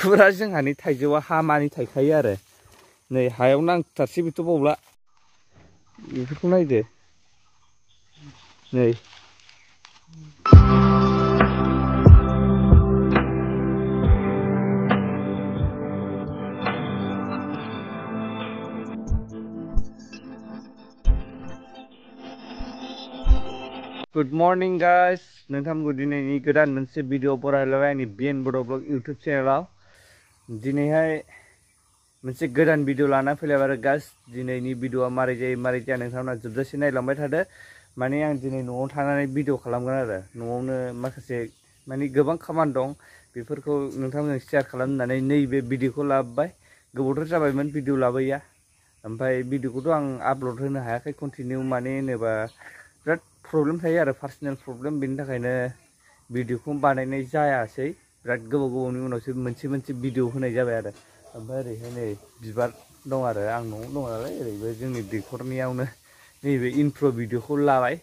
फुरा जोंहानि थाइजौआ हामानि थायखायो आरो नै हायाव नांथारसै बेथ' बावला बेफोरखौ नायदो नै गुड मर्निं गाइस नोंथांमोनखौ दिनैनि गोदान मोनसे भिडिअ बरायलायबाय आंनि बिएन बड' ब्लग इउटुब चेनेलाव दिनैहाय मोनसे गोदान भिडिअ लाना फैलायबाय आरो गाइस दिनैनि भिडिअआ मारै जायो मारै जाया नोंथांमोना जोबजासे नायलांबाय थादो माने आं दिनै न'आव थानानै भिडिअ खालामगोन आरो न'आवनो माखासे माने गोबां खामानि दं बेफोरखौ नोंथांमोनजों शेयार खालामनानै नैबे भिडिअखौ लाबोबाय गोबावथार जाबायमोन भिडिअ लाबोयैया ओमफ्राय भिडिअखौथ' आं आपल'ड होनो हायाखै कन्टिनिउ माने होनोबा बिराद प्रब्लेम थायो आरो पार्सनेल प्रब्लेम बेनि थाखायनो भिडिअखौ बानायनाय जायासै बिराद गोबावनि उनावसो मोनसे भिडिअ होनाय जाबाय आरो ओमफ्राय ओरैहाय नै बिबार दं आरो आं न'आव दं नालाय ओरैबो जोंनि दैखरनियावनो नैबे इन्ट्र' भिडिअखौ लाबाय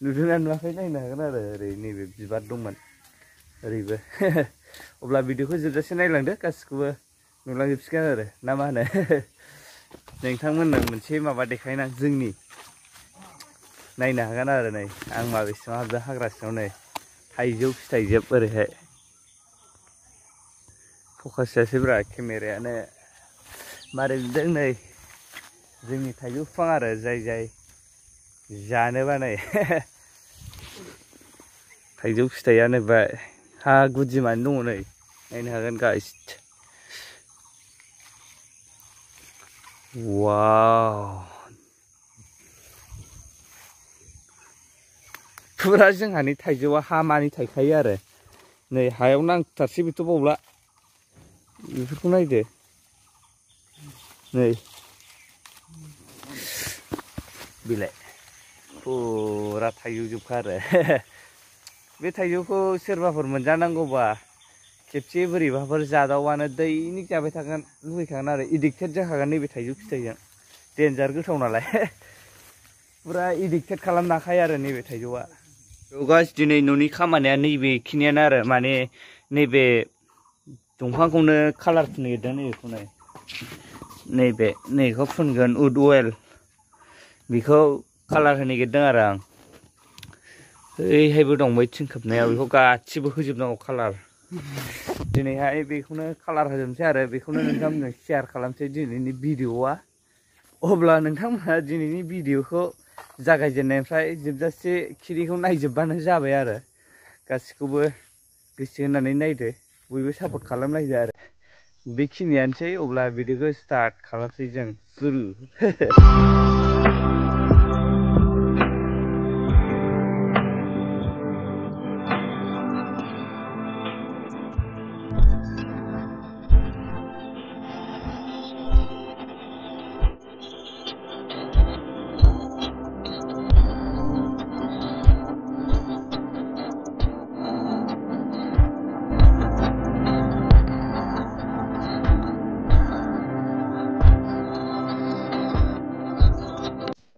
नुदोंना नुवाखै नायनो हागोन आरो ओरै नैबे बिबार दंमोन ओरैबो अब्ला भिडिअखौ जोबजासे नायलांदो गासिखौबो नुलांजोबसिगोन आरो ना मा होनो नोंथांमोननो मोनसे माबा देखायना जोंनि नायनो हागोन आरो नै आं माबेसिङाव हाबदों हाग्रा सिङाव नै थाइजौ फिथाइजोब ओरैहाय फकास जायासैब्रा केमेरायानो मारै नुदों नै जोंनि थाइजौ बिफां आरो जाय जानोबा नै थाइजौ फिथाइयानो बा हा गुदिमानि दङ नै नायनो हागोन गाइस वाव फुरा जोंहानि थाइजौआ हामानि थायखायो आरो नै हायाव नांथारसै बेथ' बावला बेफोरखौ नायदो नै बिलाइ फुरा थाइजौजोबखा आरो बे थाइजौखौ सोरबाफोर मोनजानांगौबा खेबसे बोरैबाफोर जादावबानो दैनिक जाबाय थागोन लुगैखागोन आरो एडिक्टेड जाखागोन नैबे थाइजौ फिथाइजों डेन्जार गोथाव नालाय फुरा एडिक्टेड खालामनो हाखायो आरो नैबे थाइजौआ गाइस दिनै न'नि खामानिया नैबेखिनियानो आरो माने नैबे दंफांखौनो कालार फुननो नागिरदों नैबेखौनो नैबेखौ फुनगोन उड अइल बेखौ कालार होनो नागिरदों आरो आं ओइहायबो दं बै थिं खोबनायाव बेखौ गासिबो होजोबनांगौ कालार दिनैहाय बेखौनो कालार होजोबनोसै आरो बेखौनो नोंथांमोनजों शेयार खालामसै दिनैनि भिडिअआ अब्ला नोंथांमोना दिनैनि भिडिअखौ जागायजेननायनिफ्राय जोबजासे खिनिखौ नायजोबबानो जाबाय आरो गासिखौबो गोसो होनानै नायदो बयबो सापर्ट खालामलायदो आरो बेखिनियानोसै अब्ला भिडिअखौ स्टार्ट खालामसै जों सुरु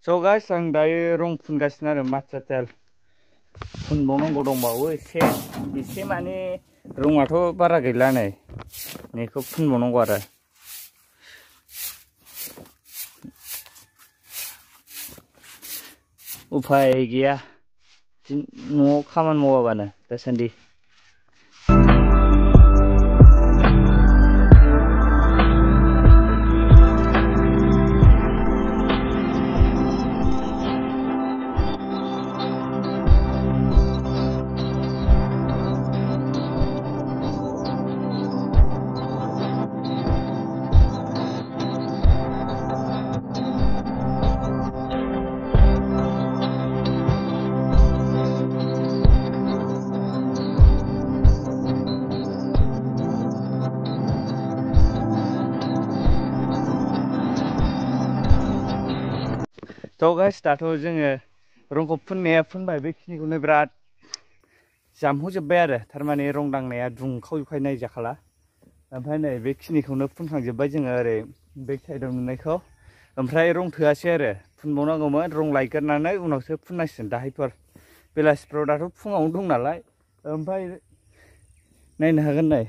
स' गाइस आं दायो रं फुनगासिनो आरो मास्टार फुनबावनांगौ दंबावो एसे माने रङाथ' बारा गैला नै बेखौ फुनबावनांगौ आरो उफाय गैया न'आव खामानि मावाबानो दासान्दि थ' गाइस दाथ' जोङो रंखौ फुननाया फुनबाय बेखिनिखौनो बिराद जामहोजोब्बाय आरो थारमाने रं दांनाया दुंखावजोबखायो नायजाखाला ओमफ्राय नै बेखिनिखौनो फुनखांजोब्बाय जोङो ओरै बेक साइडआव नुनायखौ ओमफ्राय रं थोआसै आरो फुनबावनांगौमोन रं लायगोरनानै उनावसो फुननांसिगोन दाहायफोर बेलासिफ्राव दाथ' फुङावनो दं नालाय ओमफ्राय नायनो हागोन नै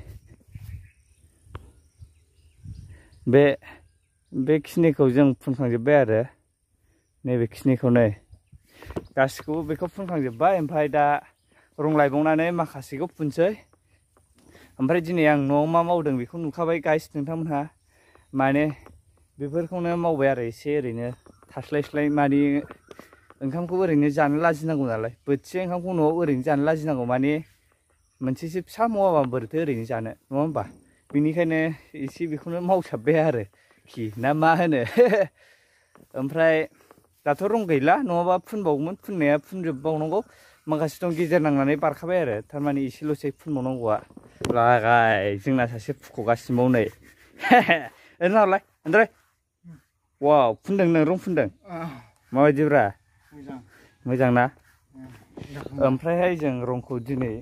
बेखिनिखौ जों फुनखांजोब्बाय आरो नैबेखिनिखौ नै गासिखौबो बेखौ फुनखांजोब्बाय ओमफ्राय दा रं लायबावनानै माखासेखौ फुनसै ओमफ्राय दिनै आं न'आव मा मावदों बेखौ नुखाबाय गाइस नोंथांमोनहा माने बेफोरखौनो मावबाय आरो एसे ओरैनो थास्लायस्लाय माने ओंखामखौ ओरैनो जानो लाजिनांगौ नालाय बोथिसे ओंखामखौ न'आव ओरैनो जानो लाजिनांगौ माने मोनसेसो फिसा मावाबा बोरैथो ओरैनो जानो नङा होमबा बेनिखायनो एसे बेखौनो मावसाबबाय आरोखि ना मा होनो ओमफ्राय दाथ' रं गैला नङाबा फुनबावोमोन फुननाया फुनजोबबावनांगौ माखासे दं गेजेर नांनानै बारखाबाय आरो थारमाने एसेल'सै फुनबावनांगौआ लागाय जोंना सासे फुख'गासिनो नै ओरैनो हरलाय ओमफ्राय वाव फुनदों नों रं फुनदों माबायदिब्रा मोजां ना ओमफ्रायहाय जों रंखौ दिनै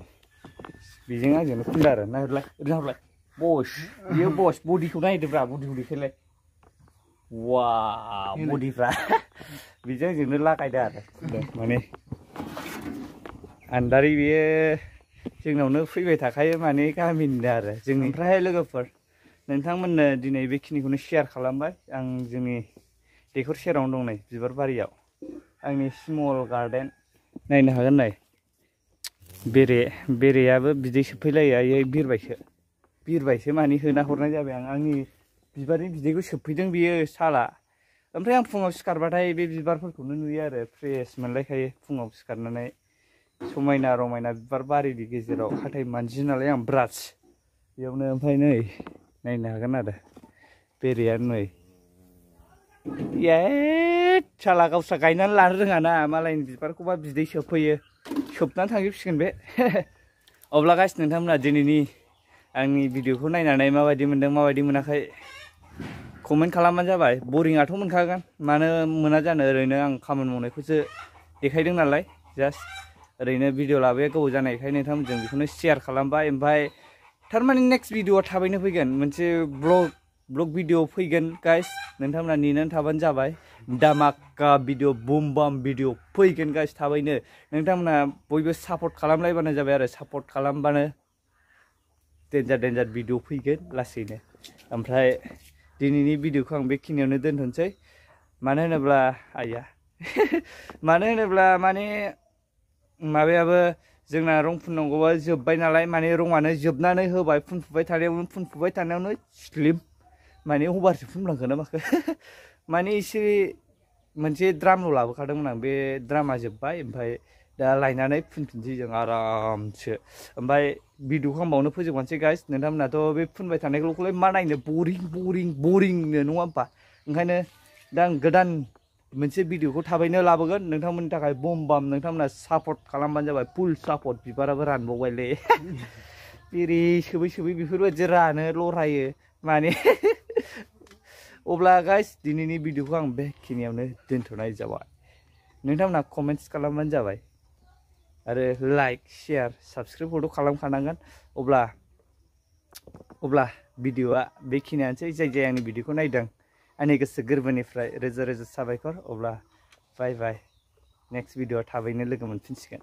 बेजों आंजोंनो फुनदों आरो नाहरलाय ओरैनो हरलाय बस बियो बस बडिखौ नायदोब्रा बडिखौ देखायलाय वाव बडिफ्रा बेजों आंजोंनो लागायदो आरो फुनदों माने आन्दारि बेयो जोंनावनो फैबाय थाखायो माने गामिनिनो आरो जोंनि ओमफ्रायहाय लोगोफोर नोंथांमोननो दिनै बेखिनिखौनो शेयार खालामबाय आं जोंनि दैखर सेरावनो दं नै बिबार बारियाव आंनि स्मल गार्डेन नायनो हागोन नै बेरेयाबो बिदै सोबफैलायो आयै बिरबायसो माने होना हरनाय जाबाय आंनि बिबारनि बिदैखौ सोबफैदों बियो साला ओमफ्राय आं फुङाव सिखारबाथाय बे बिबारफोरखौनो नुयो आरो फ्रेस मोनलायखायो फुङाव सिखारनानै समायना रमायना बिबार बारिनि गेजेराव हाथाय मानजियो नालाय आं ब्रास बेयावनो ओमफ्राय नै नायनो हागोन आरो बेरेया नै ए साला गावस्रा गायनानै लानो रोङा ना मालायनि बिबारखौबा बिदै सोबफैयो सोबनानै थांजोबसिगोन बे अब्ला गाइस नोंथांमोना दिनैनि आंनि भिडिअखौ नायनानै माबायदि मोनदों माबायदि मोनाखै कमेन्ट खालामबानो जाबाय बरिंआथ' मोनखागोन मानो मोना जानो ओरैनो आं खामानि मावनायखौसो देखायदों नालाय जास्ट ओरैनो भिडिअ लाबोया गोबाव जानायखाय नोंथांमोनजों बेखौनो शेयार खालामबाय ओमफ्राय थारमाने नेक्स्ट भिडिअआ थाबैनो फैगोन मोनसे ब्लग भिडिअ फैगोन गाइस नोंथांमोना नेनानै थाबानो जाबाय धामाका भिडिअ बुम बाम भिडिअ फैगोन गाइस थाबैनो नोंथांमोना बयबो सापर्ट खालामलायबानो जाबाय आरो सापर्ट खालामबानो डेन्जार भिडिअ फैगोन लासैनो ओमफ्राय दिनैनि भिडिअखौ आं बेखिनियावनो दोनथ'नोसै मानो होनोब्ला माने माबायाबो जोंना रं फुननांगौआ जोब्बाय नालाय माने रंआनो जोबनानै होबाय फुनफुबाय थानायावनो स्लिम माने अभारसो फुनफ्लांखो ना माखो माने एसे मोनसे द्रामल' लाबोखादोंमोन आं बे द्रामा जोब्बाय ओमफ्राय दा लायनानै फुनफिनसै जों आरामसो ओमफ्राय भिडिअखौ आं बावनो फोजोबनोसै गाइस नोंथांमोनाथ' बे फुनबाय थानायखौलाय मा नायनो बरिंनो नङा होमबा ओंखायनो दा आं गोदान मोनसे भिडिअखौ थाबैनो लाबोगोन नोंथांमोननि थाखाय बम बाम नोंथांमोना सापर्ट खालामबानो जाबाय फुल सापर्ट बिबाराबो रानबावबायलै बेरे सोबै बेफोरबायदि रानो लरायो माने अब्ला गाइस दिनैनि भिडिअखौ आं बेखिनियावनो दोनथ'नाय जाबाय नोंथांमोना कमेन्ट्स खालामबानो जाबाय आरो लाइक शेयार साबस्क्राइबखौथ' खालामखानांगोन अब्ला भिडिअआ बेखिनियानोसै जाय आंनि भिडिअखौ नायदों आंनि गोसो गोरबोनिफ्राय रोजा साबायखर अब्ला बाय नेक्स्ट भिडिअआ थाबैनो लोगो मोनफिनसिगोन।